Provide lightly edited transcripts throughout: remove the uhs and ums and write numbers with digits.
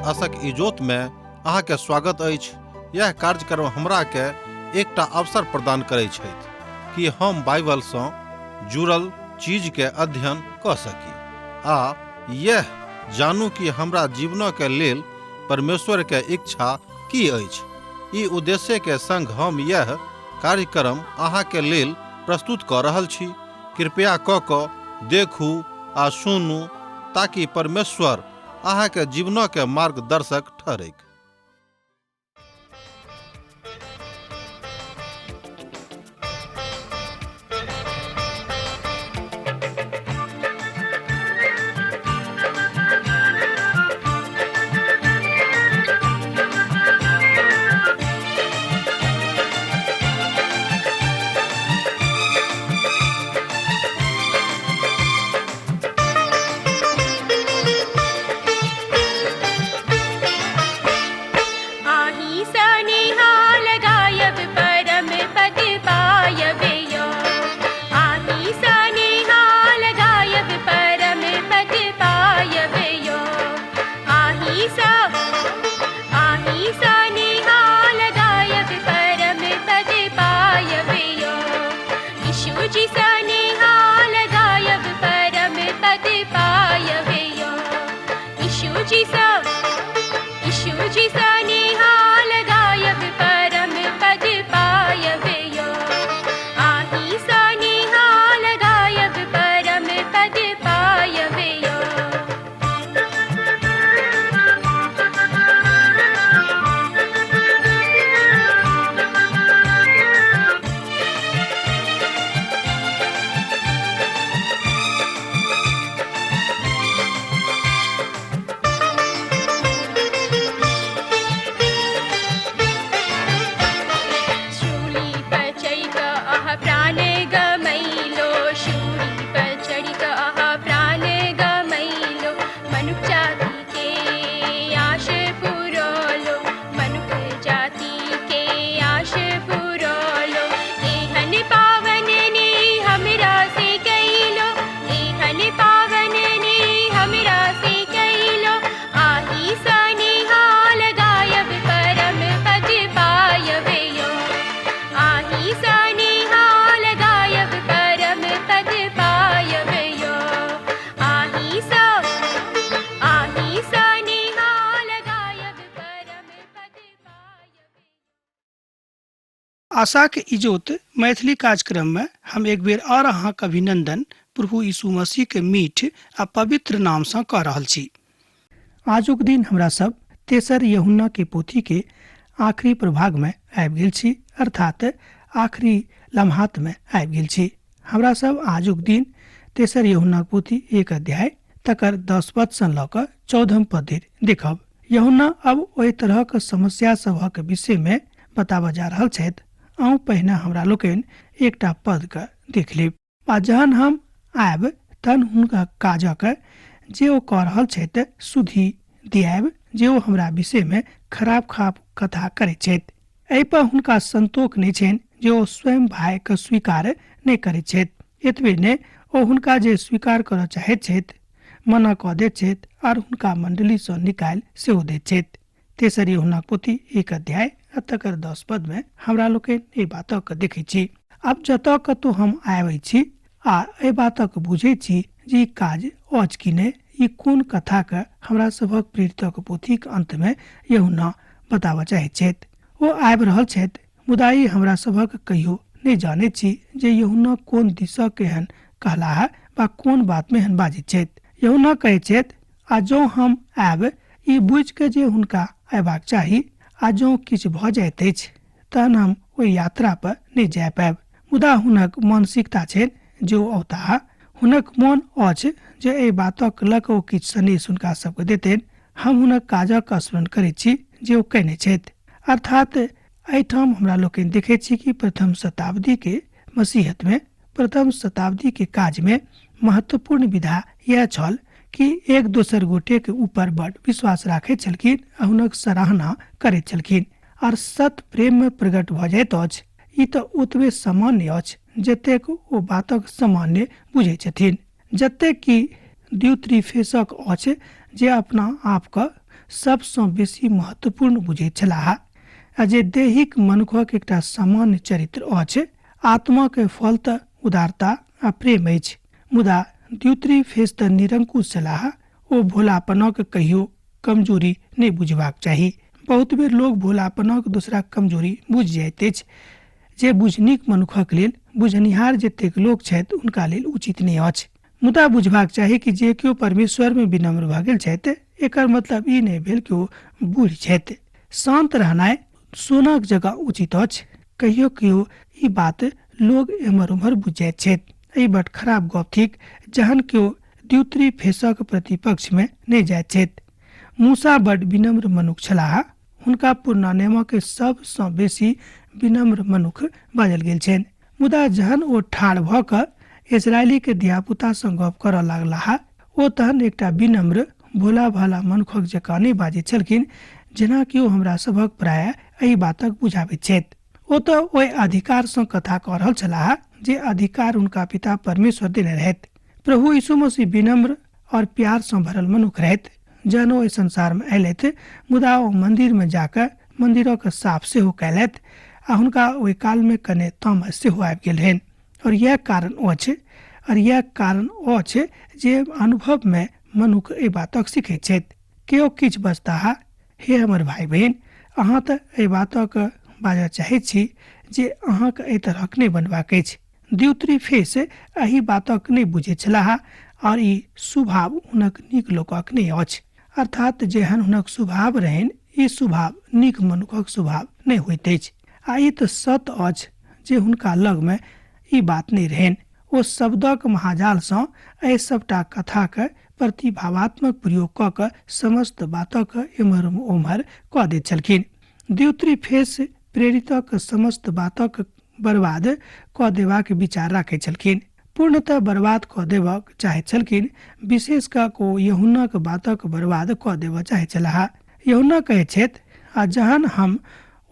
आशक इजोत में अहाँ के स्वागत अछि। यह कार्यक्रम हमरा के एकटा अवसर प्रदान करै छथि कि हम बाइबल सँ जुड़ल चीज के अध्ययन क सकी आ यह जानू कि हमरा जीवन के लेल परमेश्वर के इच्छा की अछि। ई उद्देश्य के संग हम यह कार्यक्रम अहाँ के लेल प्रस्तुत क रहल छी। कृपया क क देखू आ सुनू ताकि परमेश्वर अहाँ के जीवन के मार्गदर्शक ठहरैक। आही सनिहाल गायब परम पद पायब यो। आही सनिहाल गायब परम पद पायब यो। आही सा आही सनिहाल गायब परम पद पायब यो। यीशु जी सनिहाल गायब परम पद पायब यो। यीशु जी सा यीशु जी सनिहाल गायब परम पद पायब यो। आही सनिहाल गायब परम पद पायब यो। शूली पर चढ़ि कऽ अहाँ प्राण गमैलो। शूली पर चढ़ि कऽ अहाँ प्राण गमैलो। मनुख जाति के आश पुरौलो। मनुख जाति के आश पुरौलो। एहन पावन ने हमरा से कैलो। एहन पावन ने हमरा से कैलो। आही सनिहाल गायब परम पद पायब यो। आही सनिहाल गायब परम पद पायब यो। आही सा आही सनिहाल गायब परम पद पायब। आशाक इजोत मैथिली कार्यक्रम में हम एक बेर और अहाँक अभिनंदन प्रभु यीशु मसीह के मीठ आ पवित्र नाम सँ कऽ रहल छी। आजुक दिन हमरा सब तेसर यूहन्ना के पोथी के आखिरी प्रभाग में आबि गेल छी, अर्थात आखिरी लम्हात में आबि गेल छी। हमरा सब आजुक दिन तेसर यूहन्ना के पोथी 1 अध्याय तकर 10 पद सँ लऽ कऽ 14 पद धरि देखब। यूहन्ना अब ओहि तरहक समस्या सभक विषय में बताबऽ जा रहल छथि। आउ पहिने हमरा लोकनि एकटा पद के देख लेब। आ जहन हम आयब तहन हुनका काजक जे ओ कऽ रहल छथि सुधि दियायब जे ओ हमरा विषय में खराब खराब कथा करैत छथि। एहि पर हुनका संतोष नहि छनि जे ओ स्वयं भाय के स्वीकार नहि करैत छथि। एतबे नहि, ओ हुनका जे स्वीकार करऽ चाहैत छथि मना कऽ दैत छथि आर हुनका मंडली सँ निकालि सेहो दैत छथि। तेसर यूहन्नाक पोथी 1 अध्याय आ तकर 10 पद में हमरा लोकनि एहि बातक देखै छी। आब जतऽ कतौ हम आबै छी आ एहि बातक बुझै छी जे ई काज अछि कि नहि, ई कोन कथाक हमरा सभक प्रेरितक पोथीक अंत में यूहन्ना बताबऽ चाहैत छथि। ओ आबि रहल छथि, मुदा ई हमरा सभक कहियो नहि जानैत छी जे यूहन्ना कोन दिशक एहन कहलाह वा कोन बात में एहन बाजैत छथि। यूहन्ना कहैत छथि, आ जँ हम आयब ई बुझि कऽ जे हुनका अयबाक चाही आ जँ किछु भऽ जाइत अछि तहन हम ओहि यात्रा पर नहि जाय पायब। मुदा हुनक मानसिकता छनि जे ओ औताह। हुनक मोन अछि जे एहि बातक लऽ कऽ ओ किछु सनेस हुनका सबके देतनि। हम हुनक काजक स्मरण करैत छी जे ओ कयने छथि। अर्थात एहिठाम हमरा लोकनि देखैत छी कि प्रथम शताब्दी के मसीहत में प्रथम शताब्दी के काज में महत्वपूर्ण विधा यह छल कि एक दोसर गोटे के ऊपर बड़ विश्वास राखैत छलखिन आ हुनक सराहना करैत छलखिन आर सत प्रेम में प्रकट भऽ जाइत अछि। ई तऽ ओतबे सामान्य अछि जतेक ओ बातक सामान्य बुझै छथिन, जतेक कि द्युत्रिफेसक अछि जे अपना आप के सबसँ बेसी महत्वपूर्ण बुझैत छलाह आ जे दैहिक मनुखक एकटा सामान्य चरित्र अछि। आत्माके फल तऽ उदारता आ प्रेम अछि, मुदा द्युत्रिफेस तऽ निरंकुश छलाह। ओ भोलापनक कहियो कमजोरी नहि बुझबाक चाही। बहुत बेर लोग भोलापनक दोसराक कमजोरी बुझि जाइत अछि, जे बुझनिक मनुखक लेल बुझनिहार जतेक लोक छथि हुनका लेल उचित नहि अछि। मुदा बुझबाक चाही कि जे केओ परमेश्वरमे विनम्र भऽ गेल छथि एकर मतलब ई नहि भेल कि ओ बूढ़ छथि। शान्त रहनाइ सोनाक जगह उचित अछि। कहियो कहियो ई बात लोग एम्हर ओम्हर बुझि जाइत छथि। एहि बड खराब गप थिक जहन केओ द्युत्रिफेसक प्रतिपक्षमे नहि जाइत छथि। मूसा बड विनम्र मनुख छलाह। हुनका पुरना नियमक सबसँ बेसी विनम्र मनुख बाजल गेल छनि। मुदा जहन ओ ठाढ़ भऽ कऽ इजरायलीके धियापुतासँ गप करऽ लगलाह ओ तहन एकटा विनम्र भोला भाला मनुखक जकाँ नहि बाजैत छलखिन, जेना कि ओ हमरा सभक प्रायः एहि बातक बुझाबैत छथि। ओ तऽ ओहि अधिकारसँ कथा कऽ रहल छलाह जे अधिकार हुनका पिता परमेश्वर देने रहथि। प्रभु यीशु मसीह विनम्र और प्यारसँ भरल मनुख रहथि जहन ओ एहि संसारमे अयलथि, मुदा ओ मन्दिरमे जाकऽ मन्दिरक साफ सेहो कयलथि आ हुनका ओहि कालमे कने तामस सेहो आबि गेल रहनि। और यैह कारण अछि और यैह कारण अछि जे अनुभवमे मनुख एहि बातक सीखैत छथि। केओ किछु बजताह, हे हमर भाइ बहिन, अहाँ तऽ एहि बातक बाजऽ चाहैत छी जे अहाँके एहि तरहक नहि बनबाक अछि। द्युत्रिफेस एहि बातक नहि बुझैत छलाह और ई स्वभाव हुनक नीक लोकक नहि अछि। अर्थात जेहन हुनक स्वभाव रहनि ई स्वभाव नीक मनुखक स्वभाव नहि होइत अछि। आ ई तऽ सत्य अछि जे हुनका लगमे ई बात नहि रहनि। ओ शब्दक महाजालसँ एहि सबटा कथाक प्रतिभावात्मक प्रयोग कऽ कऽ समस्त बातक एम्हर ओम्हर कऽ दैत छलखिन। द्युत्रिफेस प्रेरितक समस्त बातक बर्बाद कऽ देबाक विचार राखैत छलखिन, पूर्णतः बर्बाद कऽ देबऽ चाहैत छलखिन। विशेष कऽ ओ यूहन्नाक बातक बर्बाद कऽ देबऽ चाहैत छलाह। यूहन्ना कहैत छथि, आ जहन हम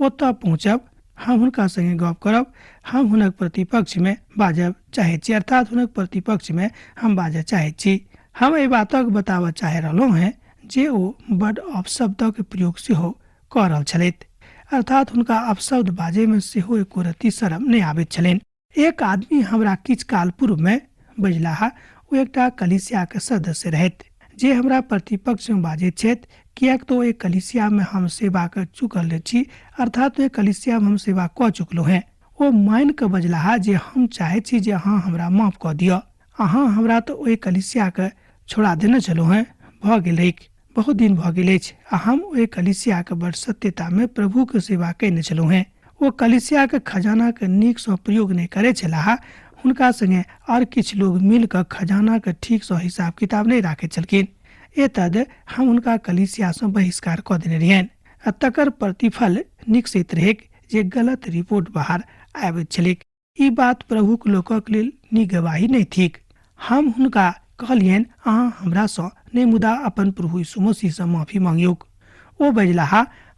ओतऽ पहुँचब हम हुनका संगे गप करब, हम हुनक प्रतिपक्षमे बाजब चाहैत छी, अर्थात हुनक प्रतिपक्षमे हम बाजऽ चाहैत छी। हम एहि बातक बताबऽ चाहि रहलहुँ हेँ जे ओ बड अपशब्दक प्रयोग सेहो कऽ रहल छलथि, अर्थात हुनका अपशब्द बाजैमे सेहो एको रत्ती शरम नहि आबैत छलनि। एक आदमी हमरा किछु काल पूर्वमे बजलाह, ओ एकटा कलीसियाक सदस्य रहथि जे हमरा प्रतिपक्षमे बाजैत छथि, किएक तऽ ओहि कलीसियामे हम सेवा कऽ चुकल छी, अर्थात ओहि कलीसियामे हम सेवा कऽ चुकलहुँ हेँ। ओ मानि कऽ बजलाह जे हम चाहैत छी जे अहाँ हमरा माफ कऽ दिअ, अहाँ हमरा तऽ ओहि कलीसियाके छोड़ा देने छलहुँ हेँ, भऽ गेल रहैक, बहुत दिन भऽ गेल अछि आ हम ओहि कलीसियाके बड़ सत्यतामे प्रभुके सेवा कयने छलहुँ हेँ। ओ कलीसियाके खजानाके नीकसँ प्रयोग नहि करैत छलाह। हुनका संगे आओर किछु लोग मिल कऽ खजानाके ठीकसँ हिसाब किताब नहि राखैत छलखिन। एतद हम हुनका कलीसियासँ बहिष्कार कऽ देने रहियनि आ तकर प्रतिफल निकसैत रहैक जे गलत रिपोर्ट बाहर आबैत छलैक। ई बात प्रभुक लोकक लेल नीक गवाही नहि थिक। हम हुनका कहलियनि, अहाँ हमरासँ नहि मुदा अपन प्रभु यीशु मसीहसँ माफी मांगियौक। ओ बजलाह,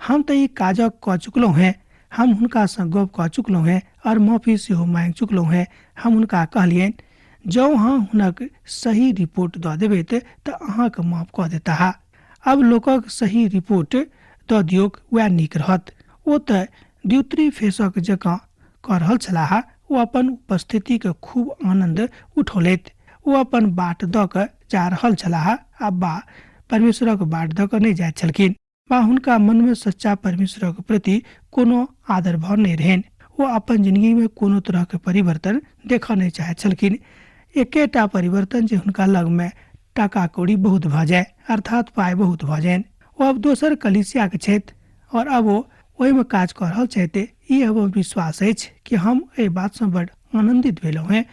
हम तऽ ई काजक कऽ चुकलहुँ हेँ, हम हुनकासँ गप कऽ चुकलहुँ हेँ और माफी सेहो मांगि चुकलहुँ हेँ। हम हुनका कहलियनि, जँ अहाँ हुनक सही रिपोर्ट दऽ देबै तऽ अहाँके माफ कऽ देताह। आब लोकक सही रिपोर्ट दऽ दियौक, वएह नीक रहत। ओ तऽ द्युत्रिफेसक जकाँ कऽ रहल छलाह। ओ अपन उपस्थितिके खूब आनन्द उठौलथि। ओ अपन बाट दऽ कऽ जा रहल छलाह आ बा परमेश्वरक बाट दऽ कऽ नहि जाइत छलखिन, बा हुनका मनमे सच्चा परमेश्वरक प्रति कोनो आदर भाव नहि रहनि। ओ अपन जिंदगीमे कोनो तरहके परिवर्तन देखऽ नहि चाहैत छलखिन। एकेटा परिवर्तन जे हुनका लगमे टाका कौड़ी बहुत भऽ जाय, अर्थात पाइ बहुत भऽ जानि। ओ अब दोसर कलीसियाके छथि और अब ओ ओहिमे काज कऽ रहल छथि। ई हमर विश्वास अछि कि हम एहि बातसँ बड आनन्दित भेलहुँ हेँ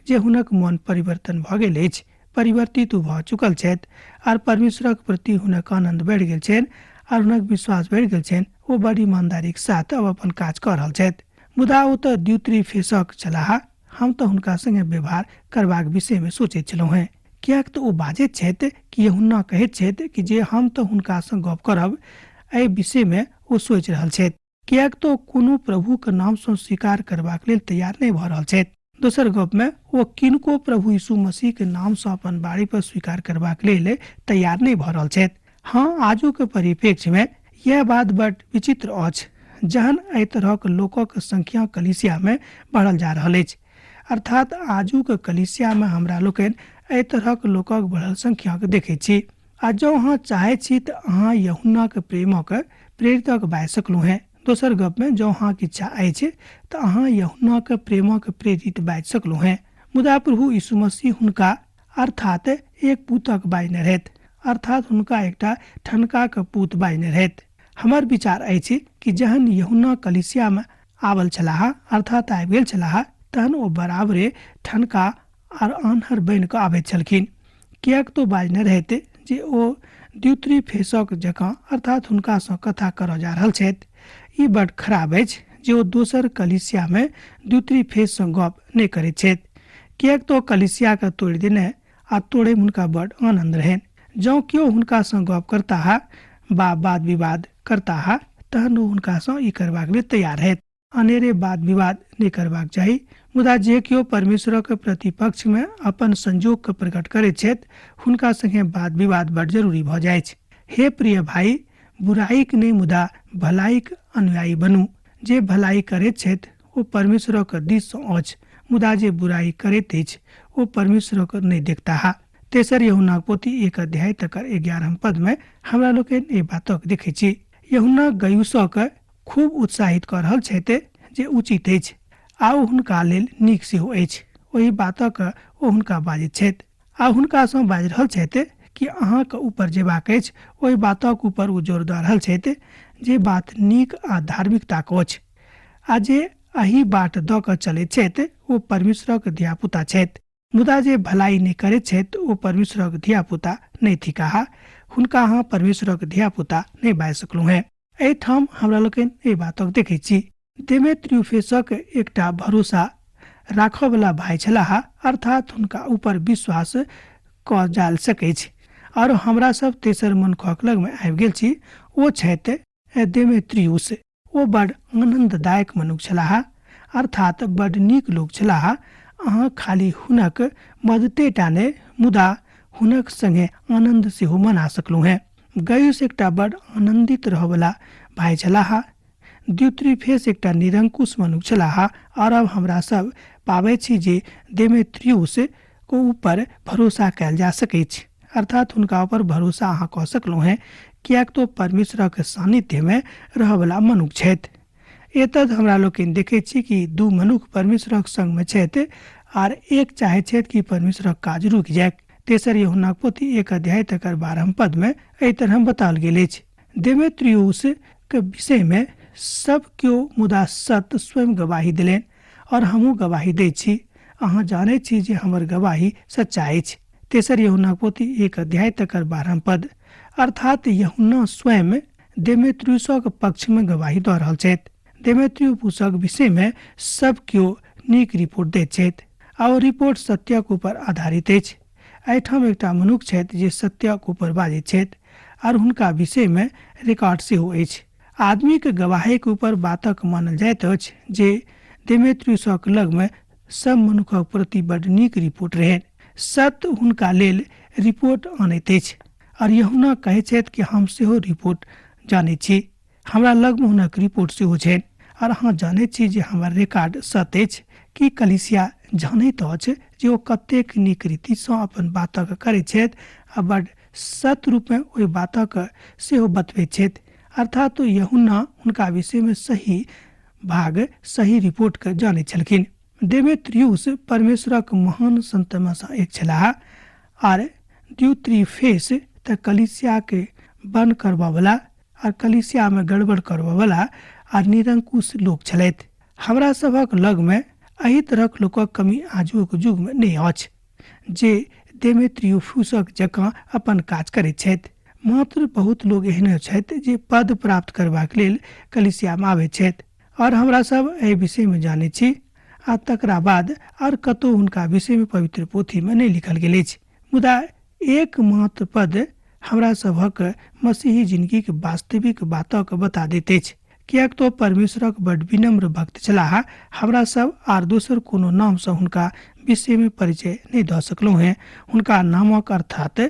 जे हुनक मन परिवर्तन भऽ गेल अछि, परिवर्तित भऽ चुकल छथि आर परमेश्वरक प्रति हुनक आनन्द बढ़ि गेल छनि आर हुनक विश्वास बढ़ि गेल छनि। ओ बड़ ईमानदारीक साथ अब अपन काज कऽ रहल छथि। मुदा ओ तऽ द्युत्रिफेसक छलाह। हम तऽ हुनका संगे व्यवहार करबाक विषयमे सोचैत छलहुँ हेँ, किएक तऽ ओ बाजैत छथि कि यूहन्ना कहैत छथि कि जे हम तऽ हुनकासँ गप करब, एहि विषयमे ओ सोचि रहल छथि, किएक तऽ ओ कोनो प्रभुक नामसँ स्वीकार करबाक लेल तैयार नहि भऽ रहल छथि। दोसर गपमे ओ किनको प्रभु यीशु मसीहके नामसँ अपन बाड़ी पर स्वीकार करबाक लेल तैयार नहि भऽ रहल छथि। हँ, आजुक परिप्रेक्ष्यमे यह बात बड विचित्र अछि जहन एहि तरहक लोकक संख्या कलीसियामे बढ़ल जा रहल अछि। अर्थात आजुक कलीसियामे हमरा लोकनि एहि तरहक लोकक बढ़ल संख्याके देखै छी। आ जँ अहाँ चाहै छी तऽ अहाँ यूहन्नाक प्रेमक प्रेरितक बाजि सकलहुँ हेँ। दोसर गपमे जँ अहाँक इच्छा अछि तऽ अहाँ यूहन्नाक प्रेमक प्रेरित बाजि सकलहुँ हेँ। मुदा प्रभु यीशु मसीह हुनका अर्थात एक पूतक बाजने रहथि, अर्थात हुनका एकटा ठनकाक पूत बाजने रहथि। हमर विचार अछि कि जहन यूहन्ना कलीसियामे आबल छलाह, अर्थात आबि गेल छलाह, तहन ओ बराबरे ठनका आर आन्हर बनि कऽ आबैत छलखिन, किएक तो बाजने रहथि जे ओ द्युत्रिफेसक जकाँ अर्थात हुनकासँ कथा करऽ जा रहल छथि। ई बड खराब अछि जे ओ दोसर कलीसियामे द्युत्रिफेससँ गप नहि करैत छथि, किएक तो कलीसियाके तोड़ि देने आ तोड़ैमे हुनका बड आनन्द रहनि। जँ केओ हुनकासँ गप करताह वा वाद विवाद करताह तहन ओ हुनकासँ ई करबाक लेल तैयार रहथि। अनेरे वाद विवाद नहि करबाक चाही, मुदा जे केओ परमेश्वरक प्रतिपक्षमे अपन संजोगके प्रकट करैत छथि हुनका संगे वाद विवाद बड जरूरी भऽ जाइछ। हे प्रिय भाई, बुराइक नहि मुदा भलाइक अनुयायी बनू। जे भलाई करैत छथि ओ परमेश्वरक दिससँ अछि, मुदा जे बुराइ करैत अछि ओ परमेश्वरक नहि देखताह। तेसर यूहन्नाक पोथी 1 अध्याय तकर 11 पदमे हमरा लोकनि एहि बातक देखैत छी। यूहन्ना गयुसक खूब उत्साहित कऽ रहल छथि जे उचित अछि आ ओ हुनका लेल नीक सेहो अछि। ओहि बातक ओ हुनका बाजैत छथि आ हुनकासँ बाजि रहल छथि कि अहाँके ऊपर जेबाक अछि। ओहि बातक ऊपर ओ जोर दऽ रहल छथि जे बात नीक आ धार्मिकताक अछि आ जे एहि बाट दऽ कऽ चलैत छथि ओ परमेश्वरक धियापुता छथि। मुदा जे भलाई नहि करैत छथि ओ परमेश्वरक धियापुता नहि थिकाह। हुनका अहाँ परमेश्वरक धियापुता नहि बाजि सकलहुँ हेँ। एहिठाम हमरा लोकनि एहि बातक देखैत छी। देमेत्रियुफेसक एकटा भरोसा राखऽवला भाइ छलाह, अर्थात हुनका ऊपर विश्वास कऽ जाल सकैछ। आओर हमरा सब तेसर मनुखक लगमे आबि गेल छी, ओ छथि देमेत्रियुस। ओ बड आनन्ददायक मनुख छलाह, अर्थात बड नीक लोक छलाह। अहाँ खाली हुनक मदते टा नहि मुदा हुनक संगे आनन्द सेहो मना सकलहुँ हेँ। गयुस एकटा बड आनन्दित रहऽवला भाइ छलाह। द्युत्रिफेस एकटा निरंकुश मनुख छलाह। आओर अब हमरा सब पाबै छी जे देमेत्रियुस को ऊपर भरोसा कयल जा सकैछ, अर्थात हुनका ऊपर भरोसा अहाँ कऽ सकलहुँ हेँ, किएक तो परमेश्वरक सान्निध्यमे रहऽवला मनुख छथि। एतद हमरा लोकनि देखैत छी कि दू मनुख परमेश्वरक संगमे छथि आर एक चाहैत छथि कि परमेश्वरक काज रुकि जाय। तेसर यूहन्नाक पोथी 1 अध्याय तकर 12 पदमे एहि तरह बताओल गेल अछि। देमेत्रियुस के विषयमे सब केओ मुदा सत्य स्वयं गवाही देलनि और हमहूँ गवाही दै छी। अहाँ जानैत छी जे हमर गवाही सच्चा अछि। तेसर यूहन्नाक पोथी 1 अध्याय तकर 12 पद। अर्थात यूहन्ना स्वयं देमेत्रियुसक पक्षमे गवाही दऽ रहल छथि। देमेत्रियुसक विषयमे सब केओ नीक रिपोर्ट दैत छथि आ ओ रिपोर्ट सत्यक ऊपर आधारित अछि। एहिठाम एकटा मनुख छथि जे सत्यक ऊपर बाजैत छथि आर हुनका विषयमे रिकॉर्ड सेहो अछि। आदमीक गवाहीक ऊपर बातक मानल जाइत अछि जे देमेत्रियुसक लगमे सब मनुखक प्रति बड नीक रिपोर्ट रहनि। सत्य हुनका लेल रिपोर्ट आनैत अछि और यूहन्ना कहैत छथि कि हम सेहो रिपोर्ट जानैत छी, हमरा लगमे हुनक रिपोर्ट सेहो छनि और अहाँ जानैत छी जे हमर रिकॉर्ड सत्य अछि। कि कलीसिया जानैत अछि जे ओ कतेक नीक रीतिसँ अपन बातक करैत छथि आ बड सत्य रूपमे ओहि बातक सेहो बतबैत छथि। अर्थात यूहन्ना हुनका विषयमे सही भाग सही रिपोर्टके जानैत छलखिन। देमेत्रियुस परमेश्वरक महान संतमे सँ एक छलाह आर द्युत्रिफेस तऽ कलीसियाके बन्न करबऽवला आर कलीसियामे गड़बड़ करबऽवला आर निरंकुश लोक छलथि। हमरा सभक लगमे एहि तरहक लोकक कमी आजुक युगमे नहि अछि जे देमेत्रियुफुसक जकाँ अपन काज करैत छथि। मात्र बहुत लोक एहने छथि जे पद प्राप्त करबाक लेल कलीसियामे आबैत छथि और हमरा सब एहि विषयमे जानैत छी आ तकरा बाद और कतहु हुनका विषयमे पवित्र पोथीमे नहि लिखल गेल अछि। मुदा एकमात्र पद हमरा सभक मसीही जिनगीक वास्तविक बातक बता दैत अछि। किएक तऽ परमेश्वरक बड विनम्र भक्त छलाह। हमरा सब आर दोसर कोनो नामसँ हुनका विषयमे परिचय नहि दऽ सकलहुँ हेँ। हुनका नामक अर्थात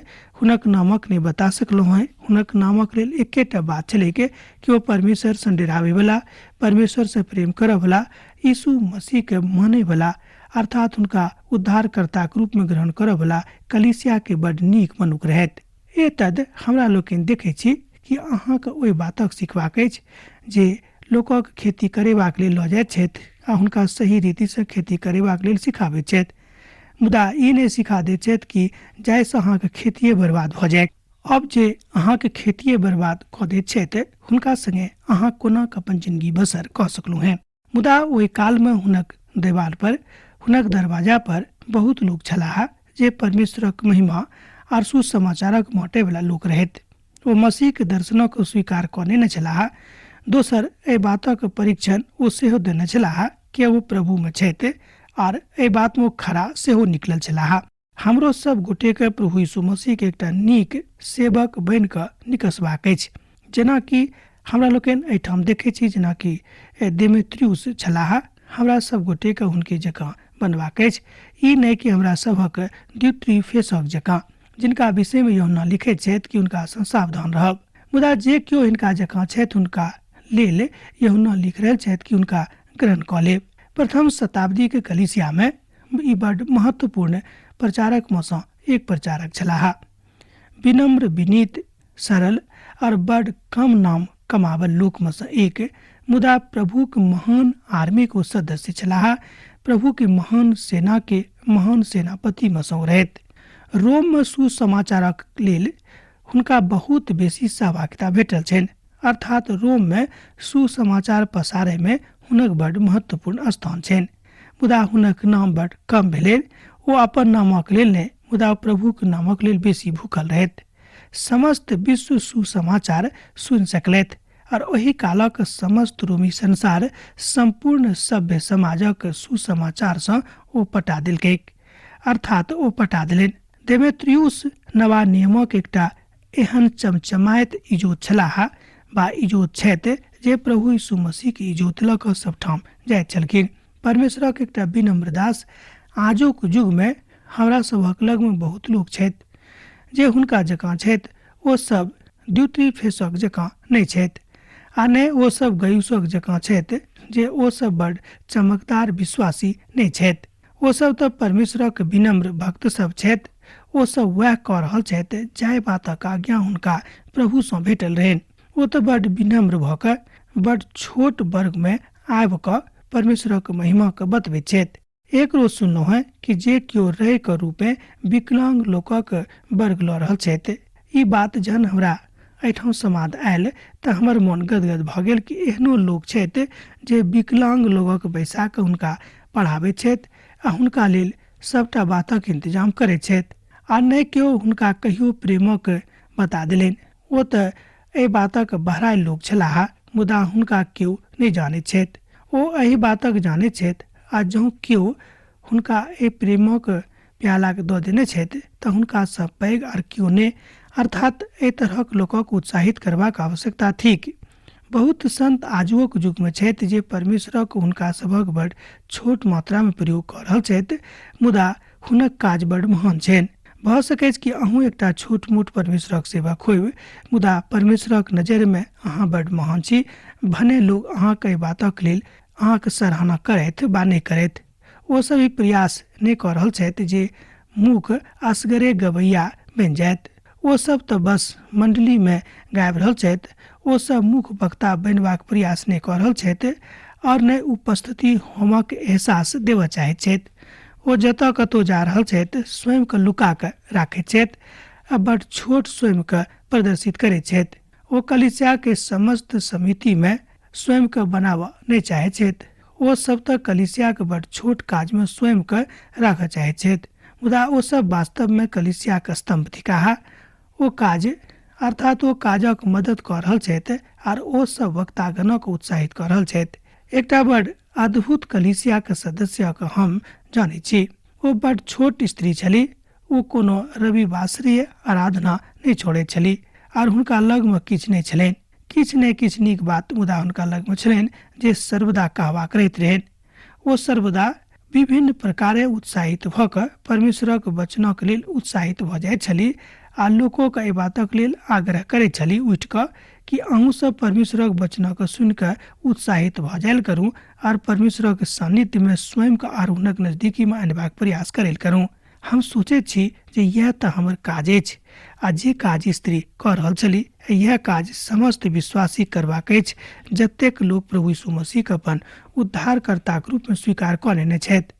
हुनक नामक नहि बता सकलहुँ हेँ। हुनक नामक लेल एकेटा बात छलैक कि ओ परमेश्वरसँ डराबैवला, परमेश्वरसँ प्रेम करऽवला, यीशु मसीहके मानैवला, अर्थात हुनका उद्धारकर्ताक रूपमे ग्रहण करऽवला कलीसियाके बड नीक मनुख रहथि। एतद हमरा लोकनि देखै छी कि अहाँके ओहि बातक सिखबाक अछि जे लोकक खेती करेबाक लेल लऽ जाइत छथि आ हुनका सही रीतिसँ खेती करेबाक लेल सिखाबैत छथि, मुदा ई नहि सिखा दैत छथि कि जाहिसँ अहाँके खेतिए बर्बाद भऽ जाय। अब जे अहाँके खेतिए बर्बाद कऽ दैत छथि हुनका सङ्गे अहाँ कोना कऽ अपन जिनगी बसर कऽ सकलहुँ हेँ। मुदा ओहि कालमे हुनक देवाल पर, हुनक दरवाजा पर बहुत लोक छलाह जे परमेश्वरक महिमा आर सुसमाचारक बाँटयवला लोक रहथि। ओ मसीहक दर्शनक स्वीकार कऽ नेने छलाह। दोसर, एहि बातक परीक्षण ओ सेहो देने छलाह कि ओ प्रभुमे छथि आर एहि बातमे ओ खरा सेहो निकलल छलाह। हमरो सब गोटेके प्रभु यीशु मसीहके एकटा नीक सेवक बनि कऽ निकसबाक अछि, जेनाकि हमरा लोकनि एहिठाम देखै छी, जेनाकि देमेत्रियुस छलाह। हमरा सब गोटेके हुनके जकाँ बनबाक अछि, ई नहि कि हमरा सभक द्युत्रिफेसक जकाँ, जिनका विषयमे यूहन्ना लिखैत छथि कि हुनकासँ सावधान रहब। मुदा जे केओ हिनका जकाँ छथि हुनका लेल यूहन्ना लिख रहल छथि कि हुनका ग्रहण कऽ लेब। प्रथम शताब्दीके कलीसियामे ई बड महत्वपूर्ण प्रचारकमे सँ एक प्रचारक छलाह। विनम्र, विनीत, सरल और बड कम नाम कमाबल लोकमे सँ एक, मुदा प्रभुक महान आर्मीक ओ सदस्य छलाह। प्रभुके महान सेनाके महान सेनापतिमे सँ रहथि। रोममे सुसमाचारक लेल हुनका बहुत बेसी सहभागिता भेटल छनि, अर्थात रोममे सुसमाचार पसारयमे हुनक बड महत्वपूर्ण स्थान छनि। मुदा हुनक नाम बड कम भेलनि। ओ अपन नामक लेल नहि, मुदा प्रभुक नामक लेल बेसी भूखल रहथि। समस्त विश्व सुसमाचार सुनि सकलथि और ओहि कालक समस्त रोमी संसार, सम्पूर्ण सभ्य समाजक सुसमाचारसँ ओ पटा देलकैक, अर्थात ओ पटा देलनि। देमेत्रियुस नवा नियमक एकटा एहन चमचमाइत इजोत छलाह बा इजोत छथि जे प्रभु यीशु मसीहके इजोत लऽ कऽ सबठाम जाइत छलखिन। परमेश्वरक एकटा विनम्र दास। आजुक युगमे हमरा सभक लगमे बहुत लोक छथि जे हुनका जकाँ छथि। ओ सब द्युत्रिफेसक जकाँ नहि छथि आ ने ओ सब गयुसक जकाँ छथि जे ओ सब बड चमकदार विश्वासी नहि छथि। ओ सब तऽ परमेश्वरक विनम्र भक्त सब छथि। ओ सब वएह कऽ रहल छथि जाहि बातक आज्ञा हुनका प्रभुसँ भेटल रहनि। ओ तऽ बड विनम्र भऽ कऽ बड छोट वर्गमे आबि कऽ परमेश्वरक महिमाके बतबैत छथि। एक रोज सुनलहुँ हेँ कि जे केओ रहिके रूपे विकलांग लोकक वर्ग लऽ रहल छथि। ई बात जहन हमरा एहिठाम समाद आयल तऽ हमर मोन गदगद भऽ गेल कि एहनो लोक छथि जे विकलांग लोकक बैसा कऽ हुनका पढ़ाबैत छथि आ हुनका लेल सबटा बातक इंतजाम करैत छथि आ नहि केओ हुनका कहियो प्रेमक बता देलनि। ओ तऽ एहि बातक बहरायल लोक छलाह, मुदा हुनका केओ नहि जानैत छथि। ओ एहि बातक जानैत छथि आ जँ केओ हुनका एहि प्रेमक प्यालाक दऽ देने छथि तऽ हुनकासँ पैघ आर केओ नहि। अर्थात एहि तरहक लोकक उत्साहित करबाक आवश्यकता थिक। बहुत संत आजुओक युगमे छथि जे परमेश्वरक हुनका सभक बड छोट मात्रामे प्रयोग कऽ रहल छथि, मुदा हुनक काज बड महान छनि। भऽ सकैछ कि अहूँ एकटा छोट मोट परमेश्वरक सेवक होइब, मुदा परमेश्वरक नजरिमे अहाँ बड महान छी, भने लोक अहाँक एहि बातक लेल अहाँक सराहना करथि वा नहि करथि। ओ सब ई प्रयास नहि कऽ रहल छथि जे मूक असगरे गवैया बनि जायत। ओ सब तऽ बस मंडलीमे गाबि रहल छथि। ओ सब मुख वक्ता बनबाक प्रयास नहि कऽ रहल छथि और नहि उपस्थिति होमक एहसास देबऽ चाहैत छथि। ओ जतऽ कतौ जा रहल छथि स्वयंके लुका कऽ राखैत छथि आ बड छोट स्वयंके प्रदर्शित करैत छथि। ओ कलीसियाके समस्त समितिमे स्वयंके बनाबऽ नहि चाहैत छथि। ओ सब तऽ कलीसियाके बड छोट काजमे स्वयंके राखऽ चाहैत छथि, मुदा ओ सब वास्तवमे कलीसियाके स्तम्भ थिकाह। ओ काज अर्थात ओ काजक मदद कऽ रहल छथि आर ओ सब वक्तागणक उत्साहित कऽ रहल छथि। एकटा बड अद्भुत कलीसियाके सदस्यक हम जानैत छी। ओ बड छोट स्त्री छली। ओ कोनो रविवासरीय आराधना नहि छोड़ैत छली आर हुनका लगमे किछु नहि छलनि। किछु ने किछु नीक बात मुदा हुनका लगमे छलनि जे सर्वदा कहबाक रहैत रहनि। ओ सर्वदा विभिन्न प्रकारे उत्साहित भऽ कऽ परमेश्वरक वचनक लेल उत्साहित भऽ जाइत छली आ लोकोके एहि बातक लेल आग्रह करैत छली उठि कऽ कि अहूँ सब परमेश्वरक वचनक सुनि कऽ उत्साहित भऽ जायल करू आर परमेश्वरक सान्निध्यमे स्वयंके आर हुनक नजदीकीमे अनबाक प्रयास करैल करू। हम सोचैत छी जे इएह तऽ हमर काज अछि आ जे काज स्त्री कऽ रहल छली इएह काज समस्त विश्वासी करबाक अछि जतेक लोक प्रभु यीशु मसीहके अपन उद्धारकर्ताक रूपमे स्वीकार कऽ लेने छथि।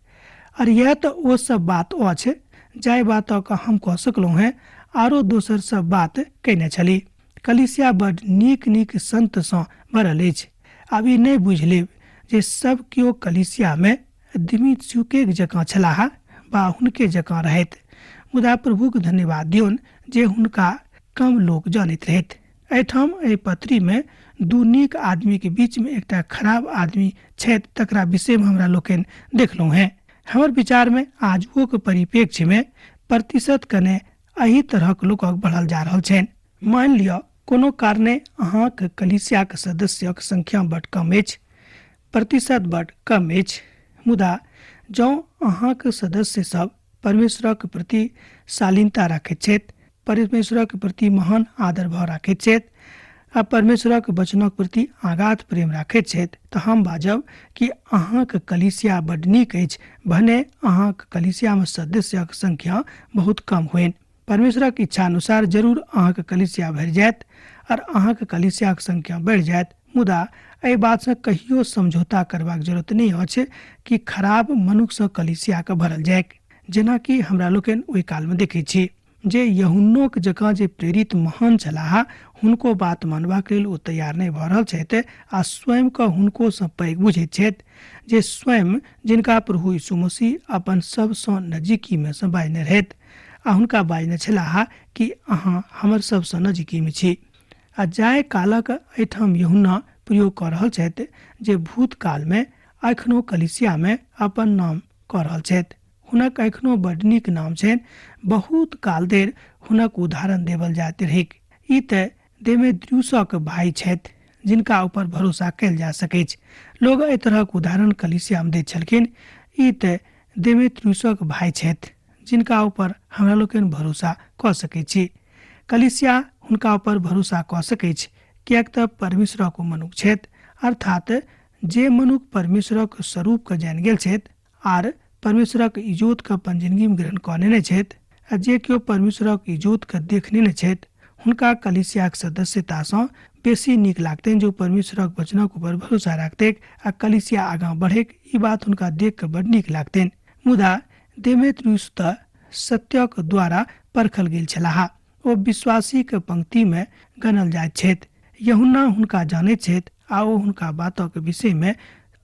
आर इएह तऽ ओ सब बात अछि जाहि बातक हम कऽ सकलहुँ हेँ, आरो दोसर सब बात कयने छली। कलीसिया बड नीक नीक संतसँ भरल अछि। आब ई नहि बुझि लेब जे सब केओ कलीसियामे दिमित्रियुके जकाँ छलाह वा हुनके जकाँ रहथि, मुदा प्रभुक धन्यवाद दियौन जे हुनका कम लोक जनैत रहथि। एहिठाम एहि पत्रीमे दू नीक आदमीक बीचमे एकटा खराब आदमी छथि तकरा विषयमे हमरा लोकनि देखलहुँ हेँ। हमर विचारमे आजुओक परिप्रेक्ष्यमे प्रतिशत कने एहि तरहक लोकक बढ़ल जा रहल छनि। मानि लिअ कोनो कारणे अहाँक कलीसियाक सदस्यक संख्या बड कम अछि, प्रतिशत बड कम अछि, मुदा जँ अहाँक सदस्य सब परमेश्वरक प्रति शालीनता राखैत छथि, परमेश्वरक प्रति महान आदर भाव राखैत छथि आ परमेश्वरक वचनक प्रति अगाध प्रेम राखैत छथि तऽ हम बाजब कि अहाँक कलीसिया बड नीक अछि, भने अहाँक कलीसियामे सदस्यक संख्या बहुत कम होइन। परमेश्वरक इच्छा अनुसार जरूर अहाँक कलीसिया भरि जायत और अहाँक कलीसियाक संख्या बढ़ि जायत, मुदा एहि बातसँ कहियो समझौता करबाक जरूरत नहि अछि कि खराब मनुखसँ कलीसियाके भरल जाय। जेनाकि हमरा लोकनि ओहि कालमे देखैत छी जे यूहन्नोक जकाँ जे प्रेरित महान छलाह हुनको बात मानबाक लेल ओ तैयार नहि भऽ रहल छथि आ स्वयंके हुनकोसँ पैघ बुझैत छथि जे स्वयं जिनका प्रभु यीशु मसीह अपन सबसँ नजीकीमे सँ बाजने रहथि आ हुनका बाजने छलाह कि अहाँ हमर सबसँ नजीकीमे छी। आ जाहि कालक एहिठाम यूहन्ना प्रयोग कऽ रहल छथि जे भूतकालमे एखनो कलीसियामे अपन नाम कऽ रहल छथि, हुनक एखनो बड नीक नाम छनि। बहुत काल धरि हुनक उदाहरण देवल जाइत रहैक। ई तऽ देमेत्रियुसक भाई छथि जिनका ऊपर भरोसा कयल जा सकैछ। लोग एहि तरहक उदाहरण कलीसियामे दैत छलखिन। ई तऽ देमेत्रियुसक भाई छथि जिनका ऊपर हमरा लोकनि भरोसा कऽ सकैत छी। कलीसिया हुनका ऊपर भरोसा कऽ सकैछ किएक तऽ परमेश्वरक ओ मनुख छथि, अर्थात जे मनुख परमेश्वरक स्वरूपके जानि गेल छथि आर परमेश्वरक इजोतके अपन जिंदगीमे ग्रहण कऽ लेने छथि आ जे केओ परमेश्वरक इजोतके देख लेने छथि हुनका कलीसियाक सदस्यतासँ बेसी नीक लागतनि जो परमेश्वरक वचनक ऊपर भरोसा राखतैक आ कलीसिया आगाँ बढ़ैक, ई बात हुनका देख कऽ बड नीक लागतनि। मुदा देमेत्रियुस तऽ सत्यक द्वारा परखल गेल छलाह, ओ विश्वासीक पंक्तिमे गनल जाइत छथि। यूहन्ना हुनका जानैत छथि आ ओ हुनका बातक विषयमे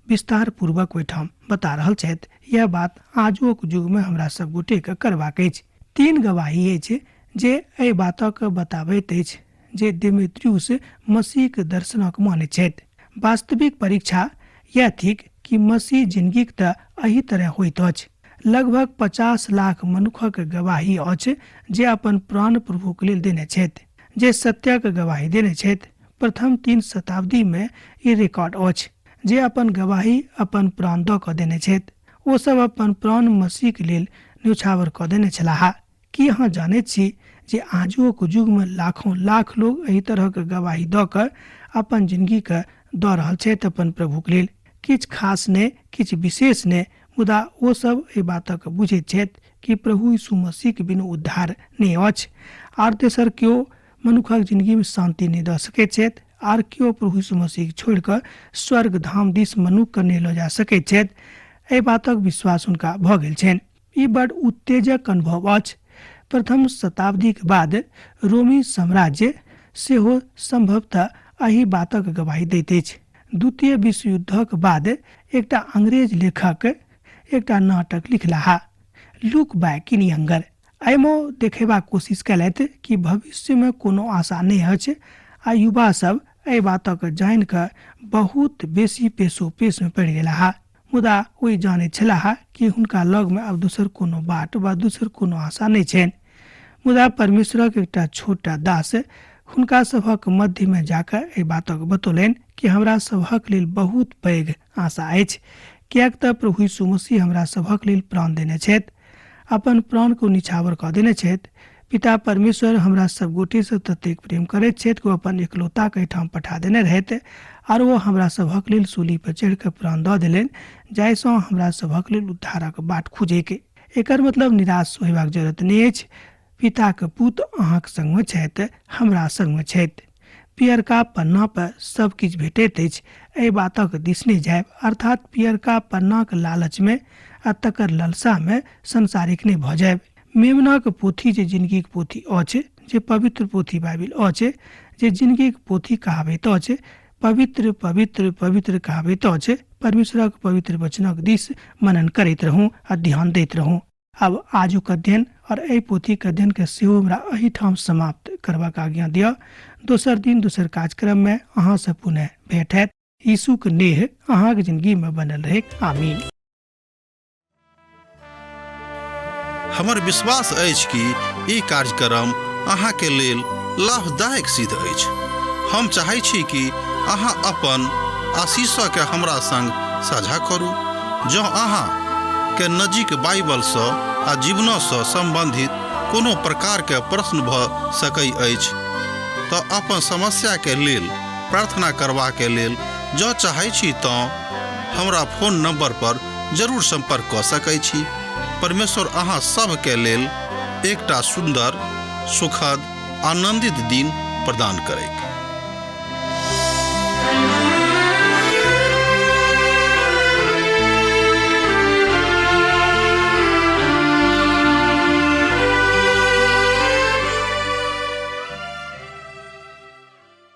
विस्तार पूर्वक ओहिठाम बता रहल छथि। यह बात आजुक युगमे हमरा सब गोटेके करबाक अछि। तीन गवाही अछि जे एहि बातक बताबैत अछि जे देमेत्रियुस मसीहक दर्शनक मानैत छथि। वास्तविक परीक्षा यह थिक कि मसीह जिंदगीक तऽ एहि तरह होइत अछि। लगभग 50 लाख मनुखक गवाही अछि जे अपन प्राण प्रभुक लेल देने छथि, जे सत्यक गवाही देने छथि। प्रथम 3 शताब्दीमे ई रिकॉर्ड अछि जे अपन गवाही अपन प्राण दऽ कऽ देने छथि। ओ सब अपन प्राण मसीहक लेल न्योछावर कऽ देने छलाह। की अहाँ जानैत छी जे आजुक युगमे लाखों लाख लोग एहि तरहक गवाही दऽ कऽ अपन जिंदगीके दऽ रहल छथि अपन प्रभुक लेल? किछु खास नहि, किछु विशेष नहि, मुदा ओ सब एहि बातक बुझैत छथि कि प्रभु यीशु मसीहक बिनु उद्धार नहि अछि। आर तेसर केओ मनुखक जिंदगीमे शांति नहि दऽ सकैत छथि, आर केओ प्रभु यीशु मसीह छोड़ि कऽ स्वर्ग धाम दिस मनुखके नहि लऽ जा सकैत छथि। एहि बातक विश्वास हुनका भऽ गेल छनि। ई बड उत्तेजक अनुभव अछि। प्रथम शताब्दीक बाद रोमी साम्राज्य सेहो संभवतः एहि बातक गवाही दैत अछि। द्वितीय विश्व युद्धक बाद एकटा अंग्रेज लेखक एकटा नाटक लिखलाह, लुक बैक इन एंगर। एहिमे ओ देखेबाक कोशिश केलथि कि भविष्यमे कोनो आशा नहि अछि आ युवा सब एहि बातक जानि कऽ बहुत बेसी पेशोपेशमे पड़ि गेलाह। मुदा ओ ई जानैत छलाह कि हुनका लगमे आब दोसर कोनो बाट वा दोसर कोनो आशा नहि छनि। मुदा परमेश्वरक एकटा छोटा दास हुनका सभक मध्यमे जाकऽ एहि बातक बतौलनि कि हमरा सभक लेल बहुत पैघ आशा अछि, किएक तऽ प्रभु यीशु मसीह हमरा सभक लेल प्राण देने छथि, अपन प्राणके ओ निछावर कऽ देने छथि। पिता परमेश्वर हमरा सब गोटेसँ ततेक प्रेम करैत छथि कि ओ अपन एकलौताके एहिठाम पठा देने रहथि आर ओ हमरा सभक लेल सूली पर चढ़ि कऽ प्राण दऽ देलनि, जाहिसँ हमरा सभक लेल उद्धारक बाट खुजैक। एकर मतलब निराश होयबाक जरूरत नहि अछि। पिताक पुत अहाँक संगमे छथि, हमरा संगमे छथि। पियरका पन्ना पर सब किछु भेटैत अछि, एहि बातक दिस नहि जायब, अर्थात पियरका पन्नाक लालचमे आ तकर ललसामे संसारिक नहि भऽ जायब। मेमनाक पोथी जे जिनगीक पोथी अछि, जे पवित्र पोथी बाइबिल अछि, जे जिनगीक पोथी कहाबैत अछि, पवित्र पवित्र पवित्र कहाबैत अछि, परमेश्वरक पवित्र वचनक दिस मनन करैत रहू आ ध्यान दैत रहू। आब आजुक अध्ययन और एहि पोथीक अध्ययन के सेहो हमरा एहिठाम समाप्त करबाक आज्ञा दिअ। दोसर दिन दोसर कार्यक्रम में अहाँ से पुनः भेंट हैत। यीशुक नेह अहाँक जिंदगी में बनल रहे। आमीन। हमर विश्वास अछि कि ई कार्यक्रम अहाँके लेल लाभदायक सिद्ध अछि। हम चाहै छी कि अहाँ अपन आशीषके हमरा संग साझा करू। जँ अहाँ के नजीक बाइबलसँ आ जीवनसँ सम्बन्धित कोनो प्रकारके प्रश्न भऽ सकै अछि तऽ अपन समस्याके लेल प्रार्थना करबाके लेल जँ चाहै छी तँ हमरा फोन नंबर पर जरूर संपर्क कऽ सकै छी। परमेश्वर अहाँ सभके लेल एकटा सुन्दर, सुखद, आनंदित दिन प्रदान करैक।